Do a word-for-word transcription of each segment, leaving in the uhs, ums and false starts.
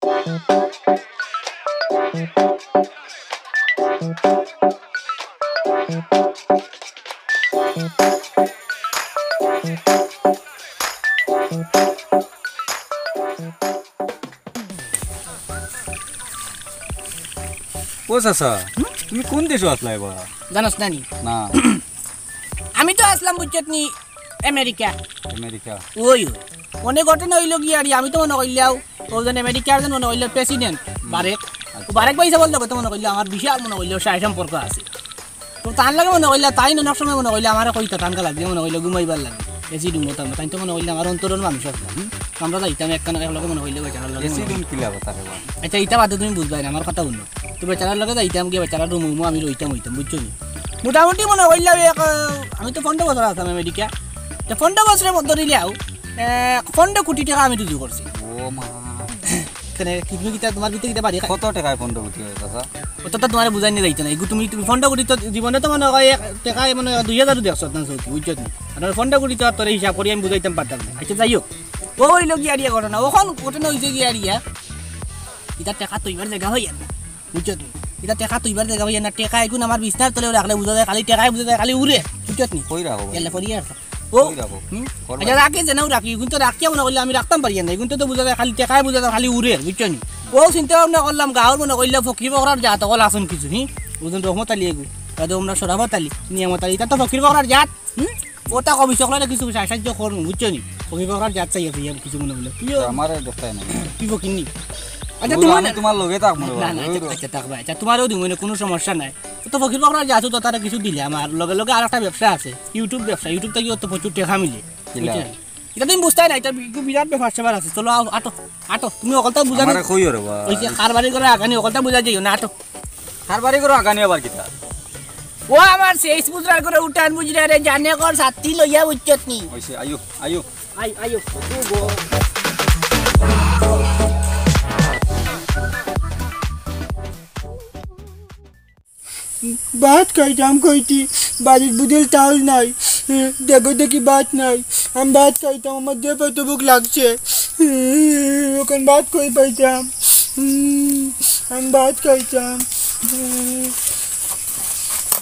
ও চাচা, তুমি কোন দেশো আছলায় বা? জানোস না নি? না। আমি তো আছলাম, বুঝছত নি, আমেরিকা। আমেরিকা? ওই, ওই। অনে ঘটনা অইলো গিয়া আর আমি তো মনো করলাম, ও যেন আমেরিকার যেন মনো করলাম প্রেসিডেন্ট, বারেক। আচ্ছা। বারেক ভাই সাবর লগে তো মনো করলাম আমার বিশাল মনো করলাম সায় সম্পর্ক আছে। তো তান লগে মনো করলাম, তাইন অনেক সময় মনো করলাম আমারে কইতা, তান কালা দিয়া মনো করলাম ঘুমাইবার লাগি। এসি রুমো তো আমরা, তাইন তো মনো করলাম আমার অন্তরর মানুষ আছে, হুম? তো আমরা যাইতাম একখান এক লগে মনো করলাম বেচারার লগে এসি মনো রুম করলাম। কিলা কথা রে বা? আচ্ছা, ইটা বাদে তুমি বুঝবায় না, আমার কথা হুনো। তো বেচারার লগে যাইতাম গিয়া, বেচারার রুমো রুমো আমি রইতাম, রইতাম, বুঝছো নি? মোটামুটি মনো করলাম এক, আহ, আমি তো পনেরো বছর আছলাম আমেরিকা। তো পনেরো বছরর মধ্যে ধরিলাও, আহ, পনেরো কোটি টেকা আমি রুজি করছি। ও মা। কেনে, কি তুমি কিতা, তোমার ভিতরে কিতা বাড়ি? কত টেকায় পনেরো কোটি অয়, চাচা? অত তো তোমারে বুঝাইনি যাইতো না। এগু তুমি, তুমি পনেরো কোটি তো জীবনে তো মনো কয় এক টেকায় মনো কয় দুই হাজারও দেখছো না চউখে, বুঝছো নি? আর পনেরো কোটি তো তোরে হিসাব করি আমি বুঝাইতাম পারতাম না। আচ্ছা, যাই হোক, ও অইলো গিয়া আর ইয়া ঘটনা। অখন ঘটনা অইছে গিয়া আর ইয়া, ইতা টেকা থইবার জাগা অইয়ার না, বুঝছো নি? ইতা টেকা থইবার জাগা অইয়ার না, টেকা এগুন আমার বিছনার তলে রাখলে বুঝা যায়, খালি টেকায় বুঝা যায়, খালি উড়ে, বুঝছো নি? কই রাখো? গেলে পড়িয়া আছে। ও, কই রাখো? হুম? ঘর আচ্ছা, বাড়ি। রাখে যে নাও রাখি, এগুন তো রাখিয়া মনো করলে আমি রাখতাম পারি না, এগুন তো, তো বুঝা যায়, খালি টেকায় বুঝা যায়, খালি উড়ে, বুঝছো নি? ও চিন্তা ভাবনা করলাম, গাঁওর মনো করলে ফকির ফকরার জাত অকল আছইন কিছু, হুম? ওজন রহমত আলী এগু, তারপরে আমরা শরাফত আলী, নিয়ামত আলী, ইতা তো ফকির ফকরার জাত, হুম? ওটা কবি সকলরে কিছু সাহায্য করমু, বুঝছো নি? ফকির ফকরার জাত চাই আছে, ইয়ার কিছু মনো করলে। তুইও তো আমারে দেখতায় না। তুই ফকির নি? আচ্ছা, বলো, তোমার আমি না, তোমার লগে থাকমু রে না, বাবা, না, আচ্ছা, বলো। আচ্ছা, থাকবা, আচ্ছা, তোমারও দিমু, কোনো সমস্যা নাই। তো ফকির ফকরার জাত তো তারা কিছু দিলে আমার লগে লগে আর একটা ব্যবসা আছে, YouTube ব্যবসা, YouTube থাকি অত প্রচুর টেকা মিলে, কিলা? বুঝছো নি? ইটা তুমি বুঝতায় না, ইটা বি-, বিরাট ব্যাপার স্যাপার আছে। চলো, আও, আটো, আটো। তুমি অকলতা বুঝা আমারে নাই। কইও রে বা। ওই যে কারবারি করে আগানি, অকলতা বুঝা যাইও না, আটো। কারবারি করে আগানি আবার কিতা? ও আমার শেষ বুঝরার করে উঠান বুঝরা রে, জানে কর ছাতি লইয়া বুঝছত নি। ওইসে, আইও, আইও। আই, আইও। ভাত খাইতাম কইতি, বাড়িত বুঝিল চাউল নাই, দেখো দেখি ভাত নাই। আমি ভাত খাইতাম, আমার যে পেটো ভুক লাগছে, অখন ভাত কই পাইতাম? আমি ভাত খাইতাম,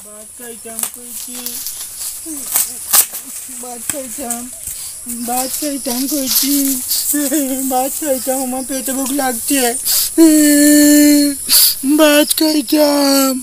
ভাত খাইতাম কইতি, ভাত খাইতাম। ভাত খাইতাম কইছি, ভাত খাইতাম, আমার পেটো ভুক লাগছে, ভাত খাইতাম।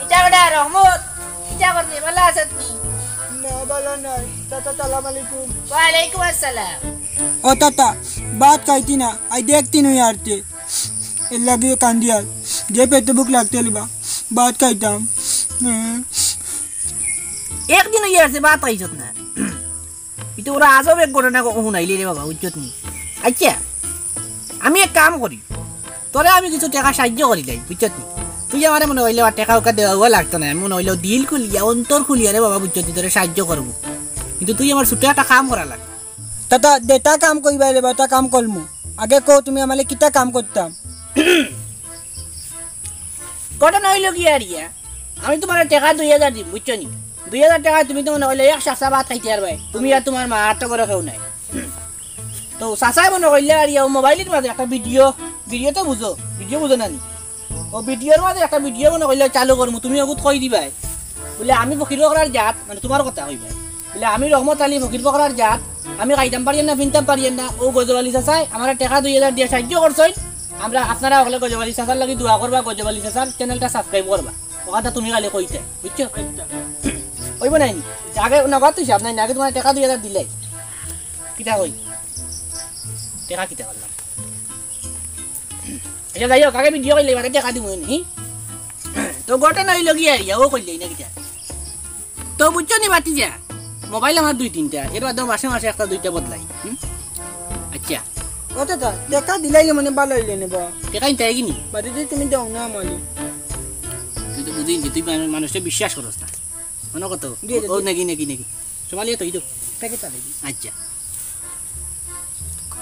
কিতা বেটা রহমত, কিতা কররে, ভালা আছত নি? না, ভালা নাই। চাচা, সালাম আলাইকুম। ওয়ালাইকুম আসসালাম। ও চাচা, ভাত খাইতি না, আই দেখতি নই আরতে। এর লাগিও কান্দিয়ার, যে পেটো ভুক লাগতে অইলে বা, ভাত খাইতাম। হুম। একদিন অইয়া আরতে ভাত খাইছত না। ইতা ওরা আজব এক ঘটনা ক-, হুনাইলে রে বাবা, বুঝছত নি? আচ্ছা, আমি এক কাম করি, তোরে আমি কিছু টেকা সাহায্য করিলাই, বুঝছত নি? তুই আমারে মনো অইলে আর টেকা উকা দেওয়া উয়া লাগতো না, আমি মনো অইলে দিল খুলিয়া, অন্তর খুলিয়া রে বাবা, বুঝছত নি, তোরে সাহায্য করমু। কিন্তু তুই আমার ছুটো একটা কাম করা লাগবো। তা, তা, যেটা কাম কইবায় রে বা, ওটা কাম করমু। আগে কও তুমি আমারে কিতা কাম করতাম? ঘটনা অইলো কি আর ইয়া, আমি তুমারে টেকা দুই হাজার দিমু, বুঝছো নি? দুই হাজার টেকা তুমি তো মনো অইলে এক সাসা ভাত খাইতে পারবায়, তুমি আর তুমার মা, আর তো ঘরো কেউ নাই। তো সাসায় মনো অইলে আর ইয়া, ও মোবাইলর মাঝে একটা ভিডিও, ভিডিও তো বুঝো, ভিডিও বুঝো না নি? ও ভিডিওর মাঝে একটা ভিডিও মনো অইলে চালু করমু, তুমি অগুত কই দিবায়, বুলে আমি ফকির ফকরার জাত, মানে তুমার কথা কইবায়, বুলে আমি রহমত আলী ফকির ফকরার জাত, আমি খাইতাম পারিয়ার না, ফিনতাম পারিয়ার না, ও গজব আলী সাসায় আমারে টেকা দুই হাজার দিয়া সাহায্য করছইন, আমরা আপনারা অকলে গজব আলী সাসার লাগি দোয়া করবা, গজব আলী সাসার channel টা subscribe করবা। অখানতা তুমি খালি কইতে, বুঝছো? অইবো নায় নি? আগে নগদ হিসাব নায় নি, আগে তুমারে টেকা দুই হাজার দিলাই। কিতা কই? টেকা কিতা করলাম? আচ্ছা, যাই হোক, আগে ভিডিও কইলে বাদে টেকা দিমু নি। তো ঘটনা অইলো কি আর ইয়া, ও কইলে না কিতা? তো বুঝছো নি ভাতিজা, মোবাইল আমার দুই তিনটা, এর বাদে মাসে মাসে একটা দুইটা বদলাই। হুম? আচ্ছা। ও দাদা, টেকা দিলাইলে মানে ভালা অইলে নে বা। টেকা নিতে আইগি নি? বাদে যদি তুমি দেও না আমারে। তুই তো বুঝিস নি, তুই মানু-, মানুষরে বিশ্বাস করস না। মনো কত? দিয়ে দে, ও, দিয়ে। নাকি, নাকি, নাকি। সোমালিয়া তো, এই তো। প্যাকেট চালাই দি। আচ্ছা।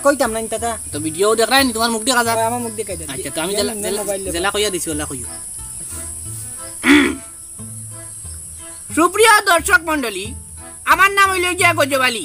কইতাম না নি দাদা। তো ভিডিও দেখরায় নি, তুমার মুখ দেখা যার। আমার মুখ দেখা যার। আচ্ছা, তো আমি জেলা, জেলা কইয়া দিছি, ওলা কইও। সুপ্রিয় দর্শক মণ্ডলী, আমার নাম অইলো গিয়া গজব আলী।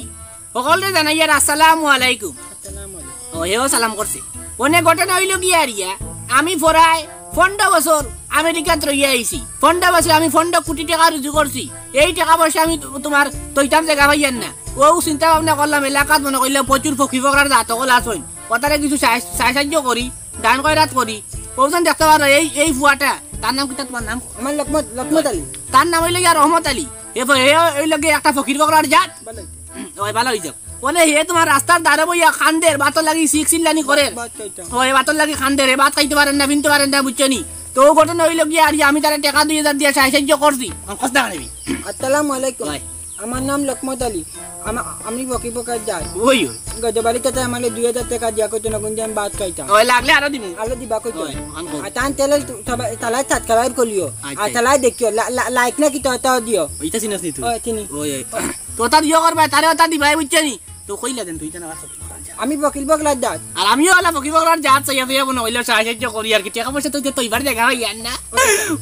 হকলরে জানাইয়ার আসসালামু আলাইকুম। আসসালামু আলাইকুম। ও, হেও সালাম করছে। অনে ঘটনা অইলো গিয়া আরিয়া, আমি পরায় পনরো বছর আমেরিকাত রইয়া আইছি। পনরো বছর আমি পনরো কোটি টেকা রুজি করছি। এই টেকা পয়সা আমি তু-, তুমার তইতাম জাগা পাইয়ার না। অউ চিন্তা ভাবনা করলাম, এলাকাত মনো করিলাম প্রচুর ফকির ফকরার জাত অকল আছইন। অতারে কিছু সাহায-, সাহায্য করি, দান খয়রাত করি। অউ যেন দেখতে পারো, এই, এই ফুয়াটা, তার নাম কিতা তুমার নাম? আমার লকমত, লকমত আলী। তার নাম অইলো গিয়া রহমত আলী। এ ফ-, হে অইলো গিয়া একটা ফকির ফকরার জাত। ভালা অইছে। ওই, ভালা অইছে। অনে হে তুমার রাস্তার ধারে বইয়া কান্দের, ভাতর লাগি চিক চিল্লানি করের। ভাত খাইতাম। ওই, ভাতর লাগি কান্দের, হে ভাত খাইতে পারের না, ফিনতে পারের না, বুঝছো নি? তো অউ ঘটনা অইলো গিয়া, আর আমি তারে টেকা দুই হাজার দিয়া সাহায্য করছি। অখন কস না নিবি। আসসালামু আলাইকুম। ওই। আমার নাম লকমত আলী। আমা-, আমি ফকির ফকরার জাত। ওই, ওই। গজব আলী তাতে আমারে দুই হাজার টেকা দিয়া কইতো না, কোনদিন আমি ভাত খাইতাম। ওই, লাগলে আরো দিমু। আরো দিবা কইতো। ওই, অখন কও। আর তান তেলে তু-, তাবা-, তালায় subscribe করিও। আচ্ছা। আর তালায় দেখিও, লা-, লা-, like না কিতা অতাও দিও। ইতা চিনস নি তুই? ওই, চিনি। ওই, ওই। তো অতা দিও করবায়, তারে অতা দিবায়, বুঝছো নি? তো কইলা দেন তুই, জানা আছে। আমি ফকির ফকরার জাত। আর আমিও অলা ফকির ফকরার জাত চাইয়া চাইয়া মনো করিলাম সাহায্য করি আর কি। টেকা পয়সা তো তইবার জাগা পাইয়ার না।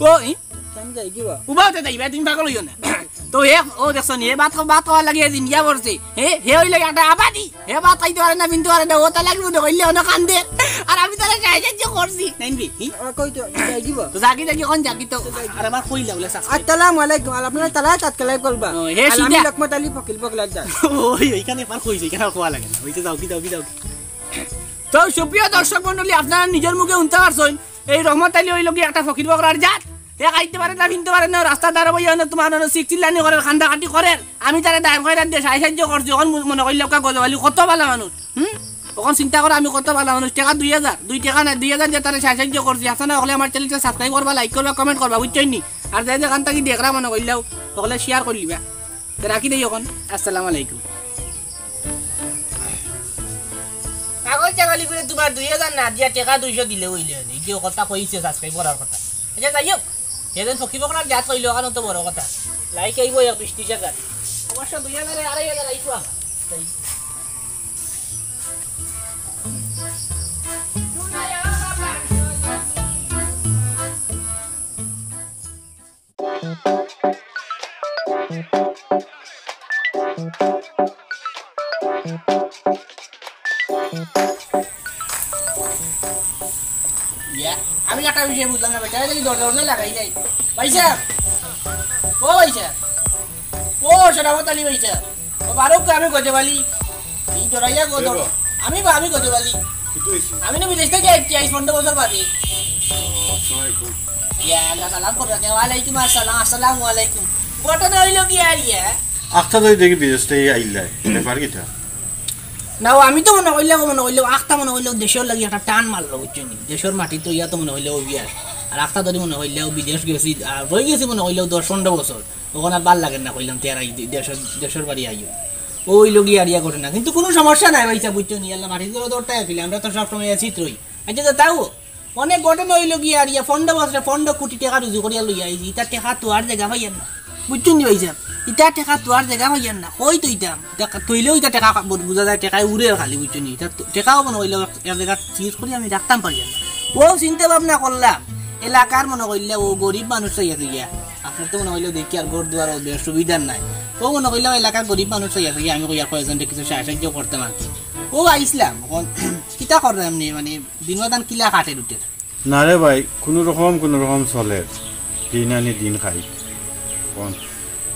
ও, ই? আমি যাই কি বা? উবাও তো যাইবা, তুমি পাগল অইও না। তো হে, ও দেখছো নি, হে ভাত খা-, ভাত খাওয়ার লাগি হে জিন্দিয়া পড়ছে। হে, হে অইলো একটা আবাদি। হে ভাত খাইতে পারে না, ফিনতে পারে না, অতা লাগি মনো করিলে অনো কান্দে। আর আমি তারে সাহায্য করছি। নাইনবি? হি? আর কই তো, যাই কি বা? তো যাগি, যাগি, অখন যাগি তো। আর আমার কইলা বলে সাস। আসসালামু আলাইকুম। আর আপনারা তালায় subscribe করবা। ও, হে আর আমি সিধা। লকমত আলী ফকির ফকরার জাত। ওই, ওইখানে পার কইছে, এখানে আর কওয়া লাগে না। ওইটা যাও, কি যাও, কি যাও। তো সুপ্রিয় দর্শক মণ্ডলী, আপনারা নিজর মুখে হুনতা পারছইন, এই রহমত আলী অইলো গিয়া একটা ফকির ফকরার জাত। হে খাইতে পারে না, ফিনতে পারে না, রাস্তার ধারে বইয়া অনো তুমার অনো চিক চিল্লানি করের, কান্দাকাটি করের। আমি তারে দান খয়রাত দিয়া সাহায্য করছি, অখন মু-, মনো করিলাউক্কা গজব আলী কত ভালা মানুষ। হুম? অখন চিন্তা করো আমি কত ভালা মানুষ, টেকা দুই হাজার, দুই টেকা নায়, দুই হাজার দিয়া তারে সাহায্য করছি। আচ্ছা না, হকলে আমার channel টা subscribe করবা, like করবা, comment করবা, বুঝছইন নি? আর যে যেখান থাকি দেখরা মনো করিলাও, হকলে share করিলিবা। তো রাখি দেই অখন। আসসালামু আলাইকুম। পাগল ছাগলি করে তুমার দুই হাজার না দিয়া টেকা দুইশো দিলে অইলে অনে। এই যে অকলতা কইছে subscribe করার কথা। আচ্ছা, যাই হোক, এদিন ফকির ফকরার জাত কইলো, অখানো তো বড় কথা। Like আইবো এক বিশ ত্রিশ হাজার। অবশ্য দুই হাজারে আড়াই হাজার আইবো আমার। তাই। ইয়া, আমি একটা বিষয় বুঝলাম না, বেটা, এই দরজা, দরজা লাগাই যাই। ভাইসাব, ও ভাইসাব, ও শরাফত আলী ভাইসাব, ও বারুক, আমি গজব আলী, এই ডরাইয়া গো, কে গো? আমি বা, আমি গজব আলী। কিতা অইছে? আমি না বিদেশ থাকি আইছি, আইজ পনরো বছর বাদে। ও, আসসালামু আলাইকুম। ইয়া, আল্লাহ সালাম করো, ওয়ালাইকুম আসসালাম, আসসালামু আলাইকুম। ঘটনা অইলো কি আর ইয়া? আখতা তো দেখি বিদেশ থাকি আইলায়, ব্যাপার কিতা? না, ও আমি তো মনো করিলাম, মনো করিলাম, আখতা মনো করিলাম দেশর লাগি একটা টান মারলো, বুঝছো নি? দেশর মাটিত তো ইয়া তো মনো করিলাম ও বিয়ার। আর আখতা ধরি মনো করিলাম ও বিদেশ গেছি, আর রই গেছি মনো করিলাম দশ পনরো বছর। অখন আর ভালা লাগের না, কইলাম, তে আর এই দে-, দেশর, দেশর বাড়ি আইও। ও অইলো গিয়া আর ইয়া করে না। কিন্তু কুনু সমস্যা নাই, ভাইসাব, বুঝছো নি? আল্লাহ মাটিত গেলে দৌড়টাই আসলে, আমরা তো সবসময় আছি রই। আচ্ছা, তো তাও অনেক ঘটনা অইলো গিয়া আর ইয়া পনরো বছরে পনরো কোটি টেকা রুজি করিয়া লইয়া আইছি, ইতা টেকা থুয়ার জাগা পাইয়ার না। বুঝছো নি ভাইসাব? ইতা টেকা থুয়ার জাগা পাইয়ার না। কই থইতাম? ইতা থইলেও ইতা টেকা বু-, বুঝা যায়, টেকায় উড়ের খালি, বুঝছো নি? ইতা তো, টেকাও মনো করিলাম এক, এক জাগাত চিজ করি আমি রাখতাম পারিয়ার না। ও চিন্তা ভাবনা করলাম, এলাকার মনো করিলাম ও গরিব মানুষ চাইয়া চাইয়া। আপনার তো মনো করিলাম দেখি আর ঘর দুয়ার ও বেশ সুবিধার নাই। ও মনো করিলাম এলাকার গরিব মানুষ চাইয়া চাইয়া আমি কইয়া কয়েকজনরে কিছু সাহায্য করতাম আর কি। ও আইছলাম, অখন কিতা কররা এমনে, মানে, দিন বাদান কিলা কাটের উটের? না রে ভাই, কুনু রকম, কুনু রকম চলের। দিন আনি দিন খাই। অখন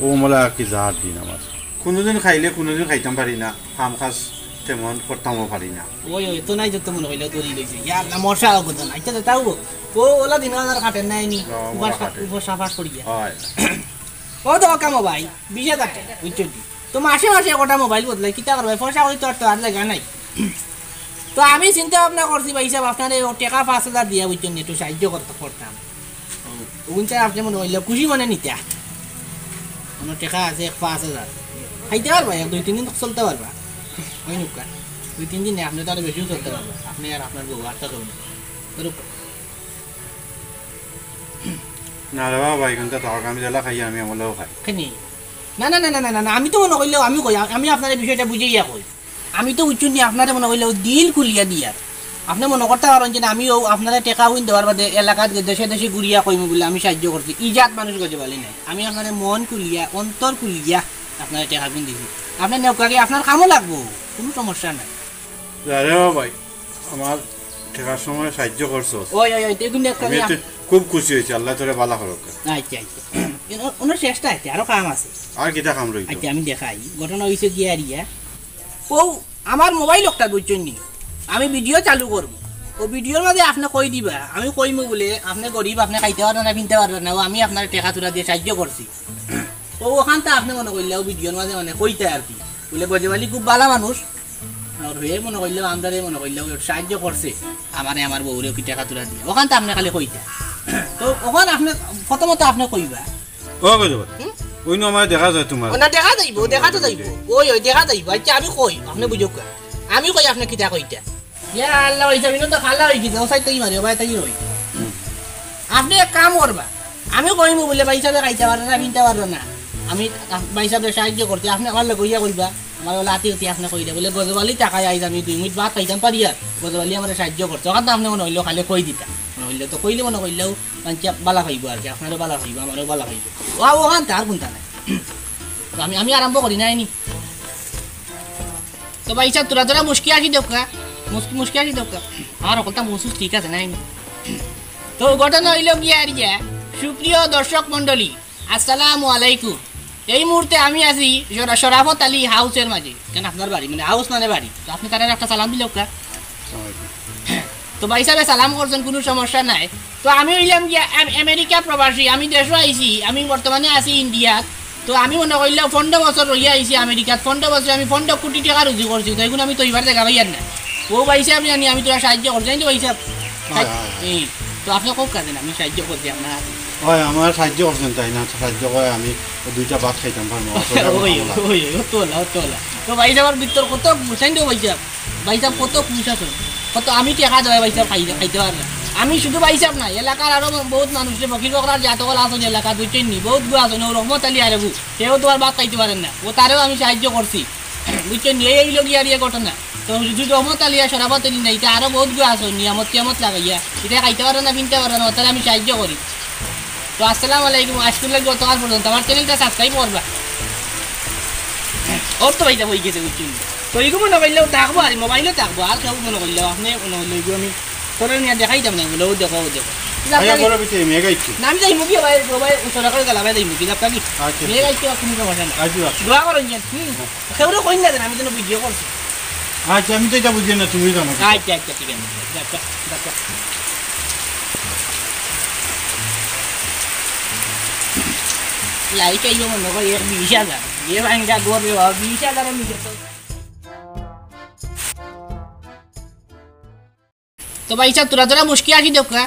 অউ মলা আর কি যার দিন আমার। কুনুদিন খাইলে কুনুদিন খাইতাম পারি না, কাম কাজ তেমন করতামও পারি না। ওই, ওই, তো নাই যত মনো করিলাম দৌড়ি লইছে। ইয়া আল্লাহ, মশা অগো তো নাই। আচ্ছা, তাও ও অলা দিন বাজার কাটের নাই নি। না, উপাস মশা কাটের। উপাস সাফাস করিয়া। হয়। ও তো কামো ভাই, বিশ হাজার টেকা, বুঝছো নি? তো মাসে মাসে একটা মোবাইল বদলাই, কিতা করবায়? পয়সা করি তো আর, তো আর জাগা নাই। তো আমি চিন্তা ভাবনা করছি, ভাইসাব, আপনারে ও টেকা পাঁচ হাজার দিয়া, বুঝছো নি, একটু সাহায্য করতে, করতাম। ও, ওগুন চাই আপনি মনো করিলাম খুশি মনে নিতা। আপনার টেকা আছে এক পাঁচ হাজার, খাইতে পারবা, এক দুই তিন দিন তো চলতে পারবা। ওই নুকা, দুই তিন দিন আপনি তো আরো বেশিও চলতে পারবা, আপনি আর আপনার বউ আর তো কেউ নেই। ধরুক। না রে বাবা, এখন তো টাকা আমি যেলা খাই, আমি আমলেও খাই। খানি? না, না, না, না, না, না, না, আমি তো মনে করলেও আমি কই, আমি আপনার এই বিষয়টা বুঝাইয়া কই। আমি তো উচ্চুনি আপনারে মনে করলেও দিল খুলিয়া দিয়ার। আপনি মনে করতে পারেন যে না, আমিও আপনারে টেকা উইন দেওয়ার বাদে এলাকাত দেশে দেশে ঘুরিয়া কইমু বলে আমি সাহায্য করছি। ই জাত মানুষ গজে বালি নাই। আমি আপনারে মন খুলিয়া, অন্তর খুলিয়া আপনারে টেকা গুণ দিছি। আপনি নেওকাকে আপনার কামও লাগবো, কোনো সমস্যা নাই। আরে ও ভাই, আমার টেকার সময় সাহায্য করছো। ওই, ওই, ওই, এগুলো একটা আমি আমি এতে খুব খুশি হয়েছি, আল্লাহ তোরে বালা করুক। আচ্ছা, আচ্ছা। এন-, ওনার চেষ্টা আছে, আরো কাম আছে। আর কিতা কাম রইল? আচ্ছা, আমি দেখাই। ঘটনা হইছে গিয়া আর ইয়া। ও আমার মোবাইল একটা বুঝছেন নি? আমি ভিডিও চালু করবো। ও ভিডিওর মাঝে আপনি কই দিবা, আমি কইমু বলে, আপনি গরিব, আপনি খাইতে পারবেন না, কিনতে পারবেন না, ও আমি আপনার টেকা তুলা দিয়ে সাহায্য করছি। ও ওখান তো আপনি মনে করলে ও ভিডিওর মাঝে মানে কইতে আর কি। বলে গজেবালি খুব ভালা মানুষ। আর হে মনে করলে, আমরারে মনে করলে ও সাহায্য করছে। আমারে আমার বউরে কি টেকা তুলা দিয়ে। ওখান তো আপনি খালি কইতে। তো ওখান আপনি প্রথমত আপনি কইবা। ও গজেবালি। হুম? ওই নু আমার দেখা যায় তোমার। ও না দেখা যাইব, দেখা তো যাইব। ওই, ওই দেখা যাইব। আচ্ছা আমি কই, আপনি বুঝুক। আমি কই আপনি কিতা কইতা। ইয়া আল্লাহ, ওই যাবি না তো খালা হয়ে গেছে। ও সাইড থেকে মারি, ও ভাই থেকে হই। আপনি এক কাম করবা। আমি কইমু বলে ভাই সাহেব খাইতে পারে না, কিনতে পারে না। আমি ভাই সাহেবরে সাহায্য করতে, আপনি আমার লগে ইয়া কইবা। আমার বলে আতি উতি আপনি কইলে বলে গজবালি টাকায় আইজ আমি দুই মিনিট ভাত খাইতাম পারি আর গজবালি আমার সাহায্য করছে। ওখান তো আপনি মনে হইলো খালি কই দিতা। মনে হইলো তো কইলে মনে হইলেও মানে বালা পাইবো আর কি, আপনারও বালা পাইবো, আমারও বালা পাইবো। ও ওখান তো আর কোনটা নাই। তো আমি, আমি আরম্ভ করি না, আইনি। তো ভাই সাহেব, তোরা তোরা মুশকি আসি দেউক্কা, মুশকি, মুশকি আসি দেউক্কা। আমার হকলতা মহসুস ঠিক আছে, নাই নি? তো ঘটনা হইল গিয়া আর গিয়া, সুপ্রিয় দর্শক মণ্ডলী, আসসালামু আলাইকুম। এই মুহূর্তে আমি আছি শরা-, শরাফত আলী হাউসের মাঝে। কেন আপনার বাড়ি? মানে হাউস মানে বাড়ি। তো আপনি তারার একটা সালাম দিলে ওকা। তো ভাই সাহেব সালাম করছেন, কোনো সমস্যা নাই। তো আমি হইলাম গিয়া আম-, আমেরিকা প্রবাসী, আমি দেশও আইছি, আমি বর্তমানে আছি ইন্ডিয়াত। তো আমি মনে করলাম পনেরো বছর রইয়া আইছি আমেরিকাত, পনেরো বছর আমি পনেরো কোটি টাকা রুজি করছি, তো এখন আমি তো এবার দেখা পাইয়ার না। ও ভাই সাহেব জানি আমি তোরা সাহায্য করছি, জানি তো ভাই সাহেব? হয়, হয়, হয়। এই, তো আপনি খুব কাজে না, আমি সাহায্য করছি আপনার। হয়, আমার সাহায্য করছেন তাই না, সাহায্য করে আমি দুইটা ভাত খাইতাম পারবো, আসলে আমার ওই, ভালো লাগে। ওই, ওই, ও তোলা, ও তোলা। তো ভাই সাহেব, আমার ভিতর কত বুঝছেন তো ভাই সাহেব? ভাই সাহেব, কত খুশ আছেন? কত আমি টেকা দেওয়া ভাই সাহেব খাই-, খাইতে পারলাম। আমি শুধু ভাই সাহেব না, এলাকার আরো বহুত মানুষ যে ফকির ফকরার যে আতকল আছেন এলাকাত, বুঝছেন নি? বহুত গু আছেন, ও রহমত আলী আরেগু, কেউ তো আর ভাত খাইতে পারেন না, ও তারেও আমি সাহায্য করছি, বুঝছেন নি? এই, এই লগি আর ইয়ে ঘটনা। তো শুধু রহমত আলী আর শরাফত আলী নাই, এটা আরো বহুত গু আছেন, নিয়ামত টিয়ামত লাগাইয়া, এটা খাইতে পারে না, কিনতে পারে না, ও তারে আমি সাহায্য করি। তো আসসালামু আলাইকুম, আজকুর লাগি গতকাল পর্যন্ত আমার চ্যানেলটা সাবস্ক্রাইব করবা। ওর তো ভাই যাবো, ওই গেছে, বুঝছেন? তো এইগু মনে করলেও থাকবো আর মোবাইলও থাকবো, আর কেউ মনে করলেও আপনি মনে করলেও এইগু আমি তোরা নিয়ে দেখাইতাম না, বলে, "ও দেখো, ও দেখো।" আচ্ছা, বড় বেটি, মেয়ে গাইছে। না, আমি যাই মুখে ভাই, ও ভাই, উত্তরা করে গেলাম, ভাই, যাই মুখে, যাবো কি? আচ্ছা। মেয়ে গাইছে, কোনো সমস্যা নাই। আচ্ছা, আচ্ছা। দোয়া করুন যে, হুম। হ্যাঁ। কেউ কইন না যেন আমি যেন ভিডিও করছি। আচ্ছা, আমি তো এটা বুঝি না, তুমি জানো। আচ্ছা, আচ্ছা, ঠিক আছে। যাক, যাক, যাক, যাক। লাইক আইবো মনে হয় এক বিশ হাজার। এ ভাঙ্গা গো রে বাবা, বিশ হাজার আমি দিতাম। তো ভাই সাহেব, তোরা তোরা মুশকি আসি দেউক্কা,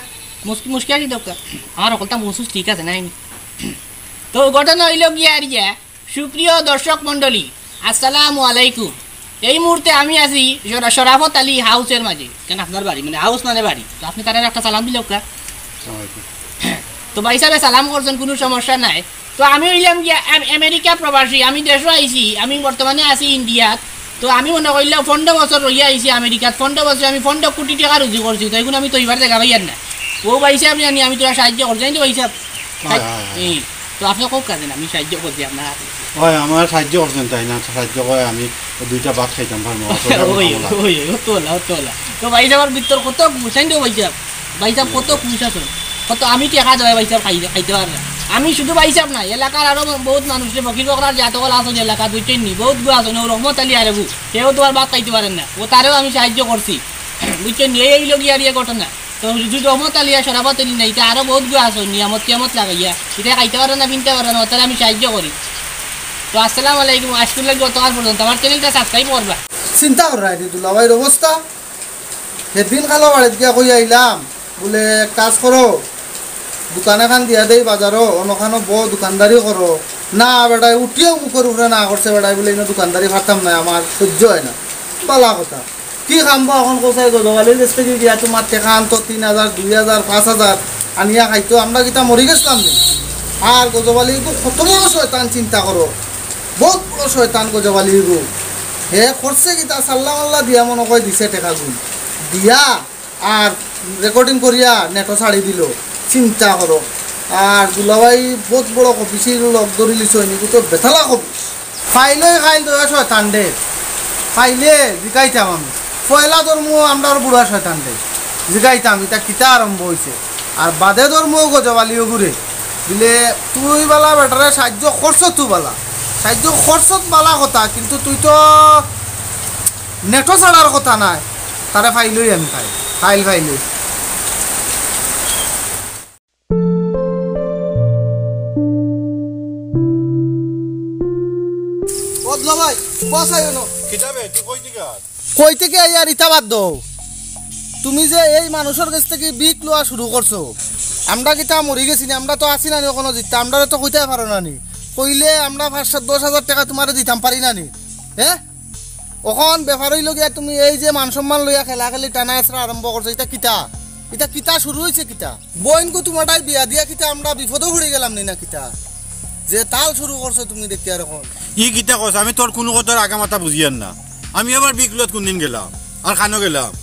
মুশকি, মুশকি আসি দেউক্কা। আমার হকলতা মহসুস ঠিক আছে, নাই নি? তো ঘটনা হইল গিয়া আর গিয়া, সুপ্রিয় দর্শক মণ্ডলী, আসসালামু আলাইকুম। এই মুহূর্তে আমি আছি শরা-, শরাফত আলী হাউসের মাঝে। কেন আপনার বাড়ি? মানে হাউস মানে বাড়ি। তো আপনি তারার একটা সালাম দিলে ওকা। আসসালামু আলাইকুম। তো ভাই সাহেব সালাম করছেন, কোনো সমস্যা নাই। তো আমি হইলাম গিয়া আম-, আমেরিকা প্রবাসী, আমি দেশও আইছি, আমি বর্তমানে আছি ইন্ডিয়াত। তো আমি মনে করলাম পনেরো বছর রইয়া আইছি আমেরিকাত, পনেরো বছর আমি পনেরো কোটি টাকা রুজি করছি, তো এখন আমি তো এবার দেখা পাইয়ার না। ও ভাই সাহেব জানি আমি তোরা সাহায্য করছি, জানি তো ভাই সাহেব? হয়, হয়, হয়। এই, তো আপনি খুব কাজে না, আমি সাহায্য করছি আপনার। হয়, আমার সাহায্য করছেন তাই না, সাহায্য করে আমি দুইটা ভাত খাইতাম পারবো, আসলে আমি ওই, ভালো লাগে। ওই, ওই, ও তোলা, ও তোলা। তো ভাই সাহেব, আমার ভিতর কত গুছাইন রে ভাই সাহেব। ভাই সাহেব, কত খুশ আছেন। কত আমি টেকা দেওয়াই ভাই সাহেব খাই-, খাইতে পারলাম। আমি শুধু ভাই সাহেব না, এলাকার আরো বহুত মানুষ রে, ফকির ফকরার যে আতকল আছেন এলাকা, বুঝছেন নি? বহুত গু আছেন, ও রহমত আলী আরেবু, কেউ তো আর ভাত খাইতে পারেন না। ও তারেও আমি সাহায্য করছি। বুঝছেন নি? এই, এই লগি আর ইয়ে ঘটনা। তো হুজুর রহমত আলী আর শরাফত আলী না, এটা আরো বহুত গু আছেন, নিয়ামত টিয়ামত লাগাইয়া। এটা খাইতে পারে না, পিনতে পারে না, ও তারে আমি সাহায্য করি। তো আসসালামু আলাইকুম, আজকুর লাগি গতকাল পর্যন্ত। আমার চ্যানেলটা সাবস্ক্রাইব করবা। চিন্তা কররা রে দুলাভাইর অবস্থা। সেদিন খালা বাড়িত গিয়া কই আইলাম, বলে, "এক কাজ করো, দোকান এখান দিয়া দেই বাজারো, অনখানো বউ দোকানদারি করো।" না বেটায় উঠিয়াউ মুখর উপরে না করছে, বেটায় বুলে, "ইনো দোকানদারি পারতাম না, আমার সইজ্য অয় না।" বালা কথা। কি কাম বা অখন কছাই? গজব আলীর গেছ থাকি গিয়া তুমার টেকা আনতো তিন হাজার, দুই হাজার, পাঁচ হাজার আনিয়া খাইতো, আমরা কিতা মরি গেছলাম নি? আর গজব আলী ইগু কত বড় শয়তান চিন্তা করো, বউত বড় শয়তান গজব আলী ইগু। হে করছে কিতা, সাল্লা মাল্লা দিয়া মনো কয় দিছে টেকাগুন দিয়া, আর রেকর্ডিং করিয়া নেটো ছাড়ি দিলো। চিন্তা করো। আর দুলাভাই বউত বড় কবিছির লগ ধরিলিছইন, ইগু তো বেতালা কবিছ। পাইলেউ খাইল দুইও শয়তানরে। পাইলে জিকাইতাম আমি। পয়লা ধরমু আমরার বুড়া শয়তানরে। জিকাইতাম, ইতা কিতা আরম্ভ অইছে। আর বাদে ধরমু গজব আলী ইগুরে। বুলে, "তুই বালা বেটারে সাইয্য করছত তো বালা। সাইয্য করছত বালা কথা, কিন্তু তুই তো নেটো ছাড়ার কথা নায়।" তারে পাইলেউ আমি খাই। খাইল পাইলে। ও দুলাভাই, বস আইও না। কিতা বে, তুই কই থাকি আস? কই থাকি আই আর ইতা বাদ দেও। তুমি যে এই মানুষর গেছ থাকি ভিক লওয়া শুরু করছো, আমরা কিতা মরি গেছি নি? আমরা তো আছি না নি অখনো জিতা, আমরারে তো কইতায় পারো না নি? কইলে আমরা পাঁচ সাত দশ হাজার টেকা তুমারে দিতাম পারি না নি? হে? অখন ব্যাপার অইলো গিয়া তুমি এই যে মান সম্মান লইয়া খেলা খেলি টানা আছড়া আরম্ভ করছো, ইতা কিতা? ইতা কিতা শুরু অইছে কিতা? বইনগু তুমারটায় বিয়া দিয়া কিতা আমরা বিপদো পড়ি গেলাম নি না কিতা? যে তাল শুরু করছো তুমি দেখিয়ার অখন। ই কিতা কস? আমি তোর কুনু কথার আগা মাথা বুঝিয়ার না। আমি আবার ভিক লইত কুনদিন গেলাম? আর কানো গেলাম?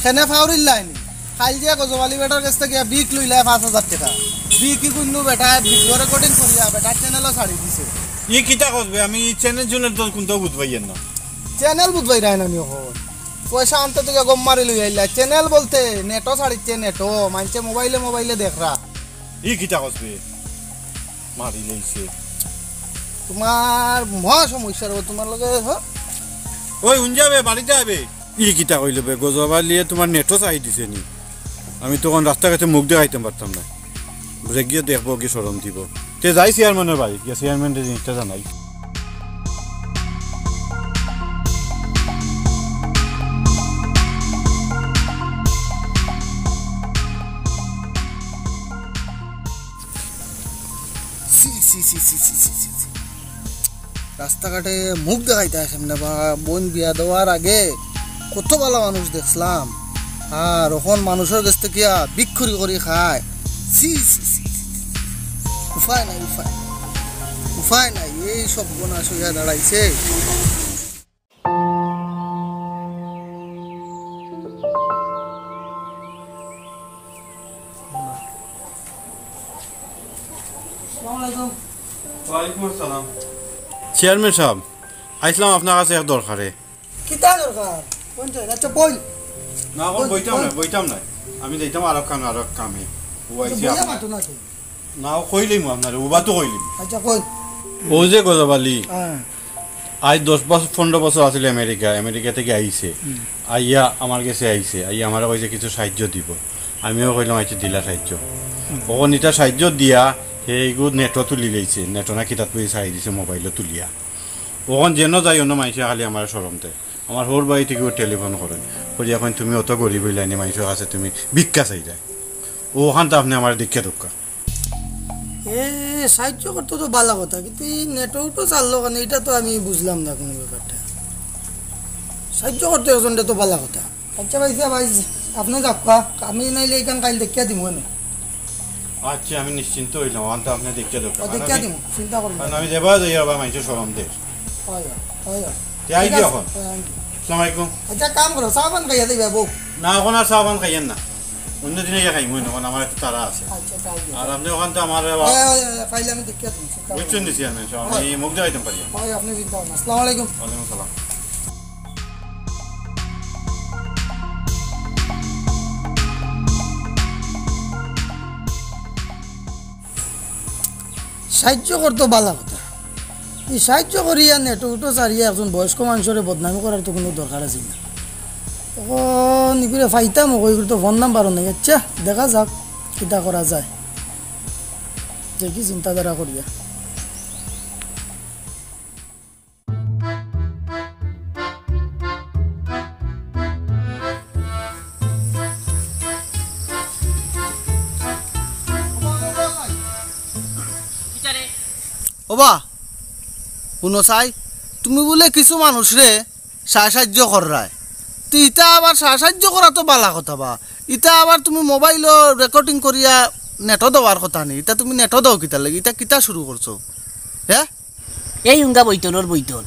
কেনে ফাউরিল্লায় নি? কাইল যে গজব আলী বেটার গেছ থাকি গিয়া ভিক লইলায় পাঁচ হাজার টেকা। ভিক ইগুন বেটায় ভিডিও রেকর্ডিং করিয়া বেটার চ্যানেলো ছাড়ি দিছে। ই কিতা কস বে? আমি ই চ্যানেল জুনেল তো কুনটাও বুঝ পাইয়ার না। চ্যানেল বুঝ পাইরায় না নি অখন। পয়সা আনতে তো গিয়া গম মারি লই আইলা। চ্যানেল বলতে নেটো ছাড়িছে, নেটো। মানষে মোবাইলে মোবাইলে দেখরা। ই কিতা কস বে? মারি লইছে। তুমার মহা সমস্যা রে, তুমার লগে, হ? ওই, হুন যাবে, বাড়ি যাবে। ই কিতা কইলো বে, গজব আলীয়ে তুমার নেটো ছাড়ি দিছে নি? আমি তো অখন রাস্তাঘাটে মুখ দেখাইতাম পারতাম না। বুলে গিয়া দেখবো কি শরম দিবো। তে যাই চেয়ারম্যানর বাড়ি, গিয়া চেয়ারম্যানরে জিনিসটা জানাই। ছি, ছি, ছি। রাস্তাঘাটে মুখ দেখাইতা আছলাম না বা, বইন বিয়া দেওয়ার আগে কত বালা মানুষ দেখছলাম, আর অখন মানুষর গেছ থাকি গিয়া ভিক করি করি খায়। ছি, ছি, ছি, ছি। উপায় নাই, উপায় নাই। উপায় নাই, এই সর্বনাশ অইয়া দাঁড়াইছে। আসসালামু আলাইকুম। ওয়ালাইকুম আসসালাম। চেয়ারম্যান সাব, আইছলাম আপনার কাছে এক দরকারে। কিতা দরকার? কোন তো? আচ্ছা, বই। না, অখন বই, বইতাম বই। না, বইতাম না। আমি যাইতাম আরক কামে, আরক কামে। ও আচ্ছা, আইছি বইয়া আপনার। মাতো না তো। না, ও কইলিমু আপনারে, উবা তো কইলিমু। আচ্ছা, কই? ও যে গজব আলী, হ্যাঁ। আইজ দশ বছর, পনেরো বছর আছিল আমেরিকা, আমেরিকা থাকি আইছে। হুম। আইয়া আমার গেছে আইছে, আইয়া আমারে কইছে কিছু সাহায্য দিবো। আমিও কইলাম, "আচ্ছা, দিলা সাহায্য।" হুম। অখন ইতা সাহায্য দিয়া, হে ইগু নেটো তুলি লইছে, নেটো না কিতাত কই ছাড়ি দিছে মোবাইলো তুলিয়া। অখন যেন যাই, অন্য মানষে খালি আমারে শরম দেয়। আমার হউর বাড়ি থাকিও টেলিফোন করে, কইয়া কইন, "তুমি অত গরিব অইলায় নি, মানষর কাছে তুমি ভিক্ষা চাইরায়।" অখান তো আপনে আমারে দেখিয়া দেউক্কা। এ, সাহায্য করতো তো বালা কথা, কিন্তু ই নেটো উটো ছাড়লো কেনে, ইটা তো আমি বুঝলাম না কুনু ব্যাপারটা। সাহায্য করতো একজনরে তো বালা কথা। আচ্ছা ভাই, যা ভাই, আপনে যাউক্কা, আমি নাইলে ইখান কাইল দেখিয়া দিমু এনে। আচ্ছা, আমি নিশ্চিন্ত অইলাম, অখান তো আপনে দেখিয়া দেউক্কা। ও, দেখিয়া দিমু, চিন্তা করবেন না। কারণ আমি যেবায় যাই, আবার মানষে শরম দের। হয়, হয়, হয়। তে আই ঠিক আছে। অখন। হ্যাঁ, আই। আসসালামু আলাইকুম। আচ্ছা, কাম করো, চা পান খাইয়া যাইবা, বউ। না, অখন আর চা পান খাইয়ার না। অন্য দিন আইয়া খাইমু, অখন আমার একটু তাড়া আছে। আচ্ছা, তাই দিও। আর আপনে অখান তো আমার আবার হয়, হয়, হয়, হয়, কাইল আমি দেখিয়া দিমু, চিন্তা করবেন না। বুঝছেন নি চেয়ারম্যান সাব, আমি হ্যাঁ। মুখ দেখাইতাম পারি না। হয়, আপনে চিন্তা করবেন না। আসসালামু আলাইকুম। ওয়ালাইকুম আসসালাম। সাহায্য করতো বালা কথা। ই সাহায্য করিয়া নেটো উটো ছাড়িয়া একজন বয়স্ক মানষরে বদনামি করার তো কুনু দরকার আছিল না। অখন ইগুরে পাইতাম, অগু ইগুর তো ফোন নাম্বারও নাই। আচ্ছা, দেখা যাউক কিতা করা যায়, দেখি চিন্তাধারা করিয়া। ও বা, হুনো চাই, তুমি বুলে কিছু মানুষরে সা-, সাহায্য কররায়। তে ইতা আবার সা-, সাহায্য করা তো বালা কথা বা। ইতা আবার তুমি মোবাইলো রেকর্ডিং করিয়া নেটো দেওয়ার কথা নি। ইতা তুমি নেটো দেও কিতার লাগি? ইতা কিতা শুরু করছো? হে? এই হুঙ্গা বৈতলর বৈতল।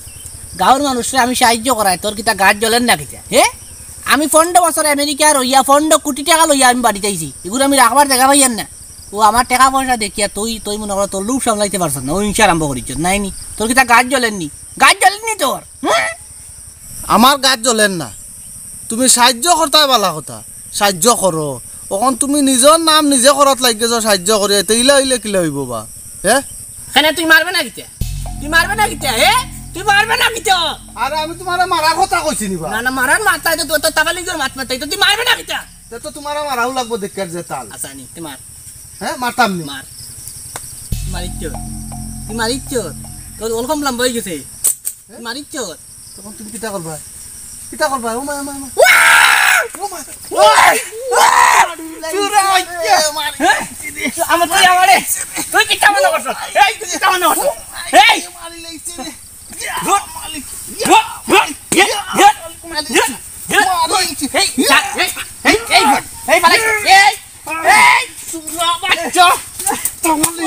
গাঁওর মানুষরে আমি সাহায্য করাই, তোর কিতা গাত জ্বলের না কিতা? হে? আমি পনরো বছর আমেরিকা রইয়া পনরো কুটি টেকা লইয়া আমি বাড়িত আইছি। ইগুরে আমি রাখবার জাগা পাইয়ার না। ও আমার টেকা পয়সা দেখিয়া তুই, তুই মনে কর তোর লোভ সামলাইতে পারছস না, ও হিংসা আরম্ভ করিছস, নায় নি? তোর কিতা গাত জ্বলের নি? গাত জ্বলের নি তোর? হুম? আমার গাত জ্বলের না। তুমি সাহায্য করতায় বালা কথা, সাহায্য করো। অখন তুমি নিজর নাম নিজে করাত লাগি গেছো সাহায্য করিয়া, তে ইলা অইলে কিলা অইবো বা? হে? কেনে তুই মারবে না কিতা? তুই মারবে না কিতা? হে? তুই মারবে না কিতা? আরে আমি তুমারে মারার কথা কইছি নি বা? না, না, মারার মারতায় তো তোর, তোর তাবালিগর মাত মারতায় তো, তুই মারবে না কিতা? তে তো তুমারে মারাও লাগবো দেখার যে তাল। আচ্ছা, নি, তুই মার। হে, মারতাম নি। মার। মারিচ্ছ। তুই মারিচ্ছ। তোর অলকম লম্বা অই গেছে। হে? তুই মারিচ্ছ। তখন তুমি কিতা করবা? কিতা করবা? ও মা, ও মা, ও মা। ও মা। ওই! চুরা হইছে। এ, মারি হে? আমার তুই আমারে। তুই কিতা মনে করছস? এই, তুই কিতা মনে করছস? এই! মারি লাইছে রে। ধুর। মালিক। ধুর, ধুর। ইয়ে, ইয়ে, ইয়ে। মারি লাইছে। এই, এই, এই, এই, এই, এই, চুরা বাচ্চা।